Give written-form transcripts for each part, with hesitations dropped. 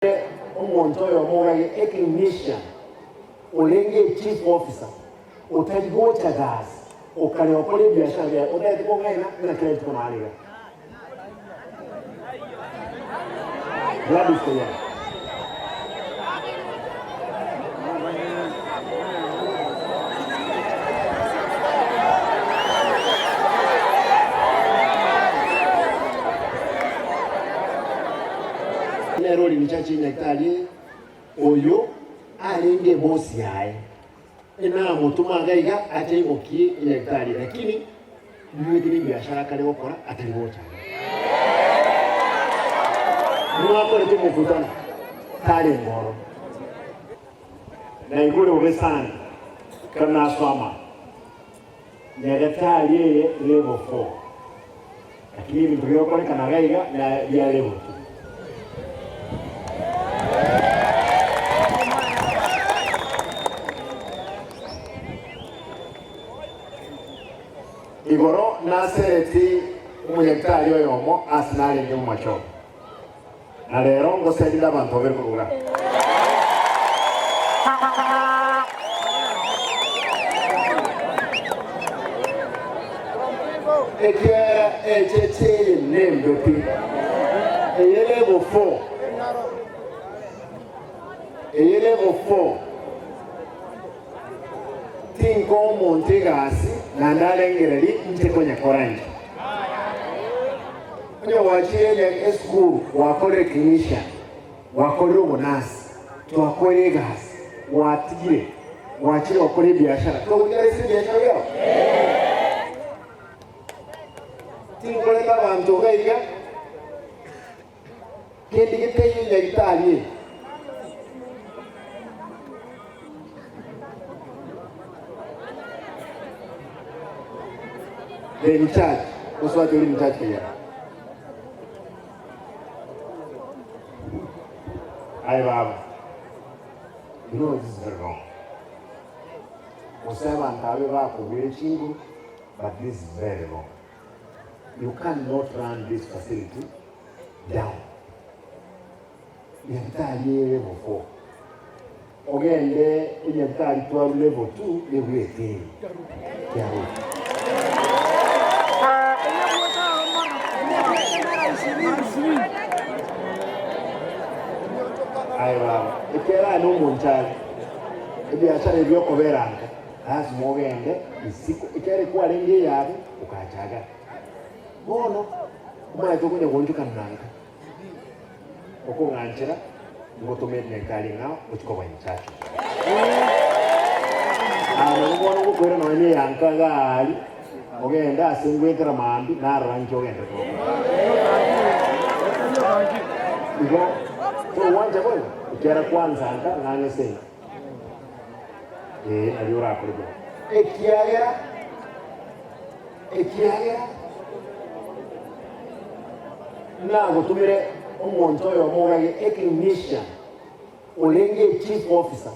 Ere omonto oyomo orage eclinician, orenge echief officer, otari gocha gasi, okare gokora ebiashara biaye, otagete kong'aina ng'a kera rituko nare iga. Gladys Kayanja. Nere ore richache nyagetari oyo arenge ebosi yaye, enamotoma iga iga ache aimokie enyagetari, lakini nigo nebiashara akare gokora atari gocha iga. Mwakorete omokutano tarenge ororo. Naigure bobe sana ekero nasoma nyagetari eye level 4. Lakini ebinto bigokorekana iga iga na biare botuko. Igoro nasereti omonyagitari oyomo ase narenge momachoge, na rero ngoserire abanto babere korwa iga. Ekiagera echeche eye nembe pi, eye level 4, eye level 4, tinkoa omonto egasi naende arengererie inche konyekora inche. Onye gwachire esukuru gwakorire clinician, gwakorire obonasi, twakorire egasi, gwatigire, gwachire gokora ebiashara, togotigara ase ebiashara biao? Tinkoreta abanto iga iga, kende getaiyo nyagetari eye. The in charge, oswati ori in charge kayera. Aye baba, you know this is very wrong. Gose abanto abe bakogwire chinguru, but this is very wrong. You cannot run this facility down. Nyagetari eye level 4. Ogende enyagetari twaru level 2 ebwete eye. Kiaroche. Aye baba, ekiagera aye nomonchari, ebiasara ebi okobera nka, Lasima ogende isiko, ekiagera ekwarenge eyabe, okachaga. Bono omanyete okonya goonchokana na nka, okong'anchera, ngotome nyagetari eng'ao ochie koba in charge. Aa nabo bono ngokoira nonya na eya nka iga aria, ogende ase ngoetera maambia, narora inki ogenderete gokora. Igo togwancha boigo, ekiagera kwansa nka ng'ang'ese nka. Ee, nario orakore bobe. Ekiagera, ekiagera nagotomire omonto oyomo orage eclinician, orenge echief officer,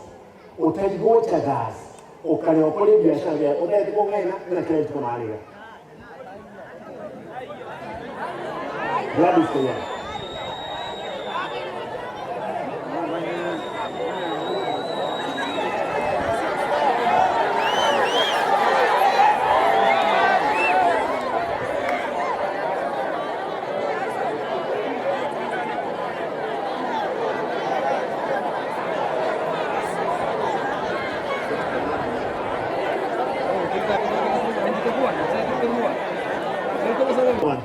otari gocha gasi, okare gokora ebiashara biaye, otagete kong'aina ng'a kera rituko nare iga. Gladys Kayanja.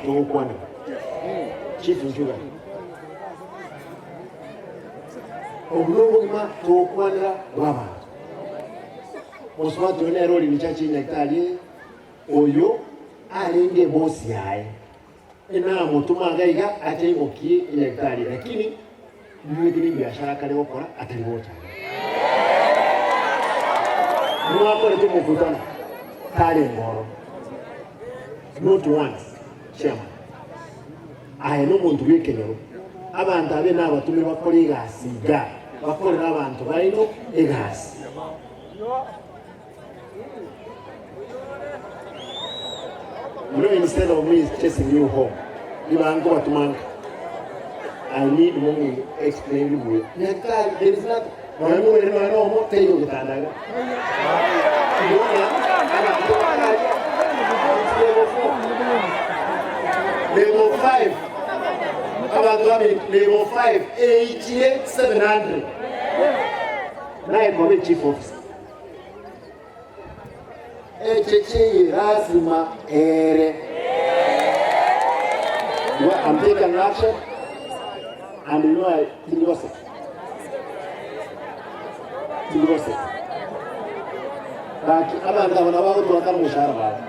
Togokwanera Chief Nchuga. Obwo nobogima togokwanera bw'abanto. Mosubati oyo nere ore richache nyagetari eye, oyo arenge ebosi yaye. Enamotoma iga iga ache aimokie enyagetari eye, lakini nigo nebiashara akare gokora atari gocha iga. Mwakorete omokutano tarenge ororo. Not once, chairman. Aye nomonto bw'ekenyoro. Abanto abe nabatomire bakore egasi iga, bakorere abanto baino egasi. You know instead of me chasing you home, niba nkobatoma nka. I need money explain buya. Nyagetari there is nothing. Nonya morwaire nonya nomo taiyo getanda iga. Tigonya abanto bakaria it's level 4. Level 5 abanto babe level 5 eichire 700. Naye kobe chief officer. Echeche eye lasima ere. Igo I'm taking action and you know I tindi goseka. Tindi goseka. Gaki abanto aba nabo bagotwakana omoshahara babo.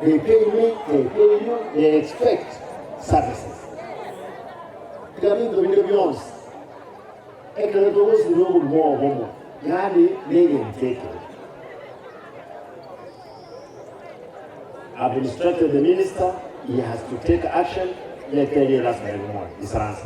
They pay me, they pay you, they expect services. Tiga binto binde bionsi. Ekero togosiria obogima obomo, yaani negento ekebe. I've instructed the minister, he has to take action, neterie lasima ere moyo. Isaransa.